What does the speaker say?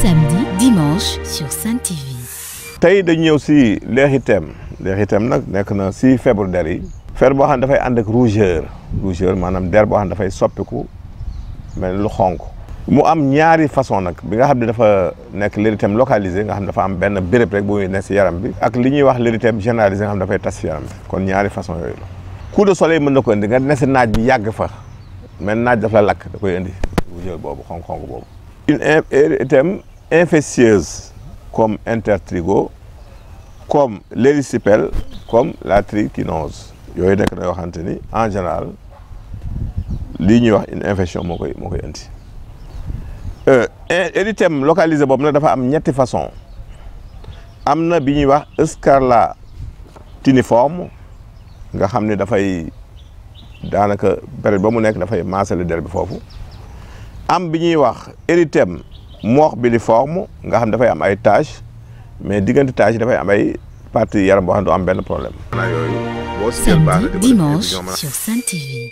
samedi, dimanche sur Sen TV. tey dañu ñëw si l'érythème nag nekk na si feebaru der yi. feebar boo xam ne dafay ànd ak rougeur maanaam der boo xam ne dafay soppiku mel lu xonk. mu am ñaari façon nag bi nga xam ne dafa nekk l'érythème localisé nga xam ne dafa am benn béréb rek bu muy ne si yaram bi. ak li ñuy wax l'érythème généralisé nga xam ne dafay tas si yaram bi. kon ñaari façon yooyu la. coup de soleil mën na ko indi nga ne si naaj bi yàgg fa mais naaj daf la lakk da koy indi rougeur boobu xonk-xonk boobu. une érythème infectieuse comme intertrigo, comme l'érysipèle, comme la trichinosis. yooyu nekk na yoo xamante ni en général lii ñuy wax une infection moo koy indi. érythème localisé boobu nag dafa am ñetti façon. am na bi ñuy wax scarlatiniforme nga xam ne dafay daanaka période ba mu nekk dafay maasale der bi foofu. am bi ñuy wax érythème morbilliforme nga xam dafay am ay taches mais diggante taches yi dafay am ay parties yaram boo xam ne du am benn problème. Samedi, dimanche sur Sen TV.